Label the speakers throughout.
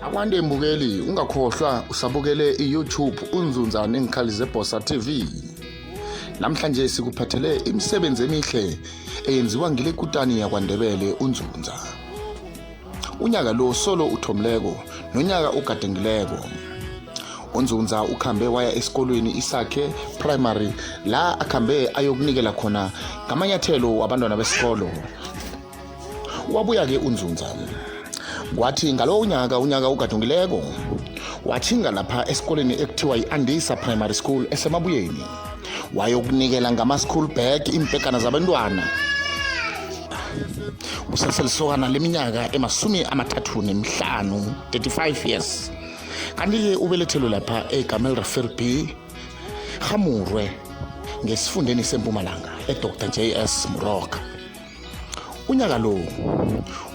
Speaker 1: Akwande mbukeli, ungakhohlwa usabukele i-YouTube uNzunza neenkhali zeBhosa TV. Namhlanje sikuphathele imisebenzi emihle eyenziwa ngile kutani yakwaNdebele uNzunza. Unyaka lo solo uthomleko nonyaka ugadengileko. UNzunza ukhambe waya esikolweni iSakhe Primary la akhambe ayokunikela khona ngamanyathelo wabantwana besikolo. Wabuya-ke uNzunza. Kwathi ngalowo nyaka unyaka ugadungileko wathinga lapha esikoleni ekuthiwa yi-Andisa Primary School eseMabuyeni. Wayokunikela ngama-school bag iimpekana zabantwana. Useselisokana leminyaka emasumi 35, 35 years. Kanti-ke ubelethelwe lapha eGamelrivier B, Rhamurwe, ngesifundeni seMpumalanga eDr JS Moroka. Unyaka lo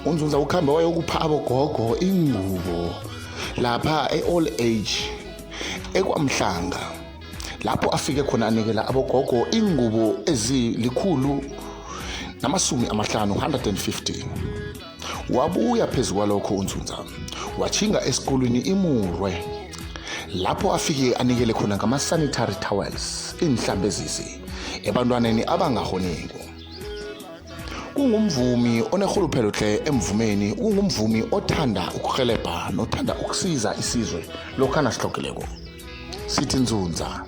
Speaker 1: uNzunza ukhambe wayokupha abogogo ingubo lapha e-All Age eKwaMhlanga lapho afike khona anikela abogogo ingubo ezili-150, 150. Wabuya phezu kwalokho uNzunza watjhinga esikolweni iMurwe lapho afike anikele khona ngama-sanitary towels, iinhlambezisi, ebantwaneni abangahoniko. Kungumvumi onerhuluphelo tle emvumeni, kungumvumi othanda ukurhelebha nothanda ukusiza isizwe lokha nasihlogileko. Sithi Nzunza.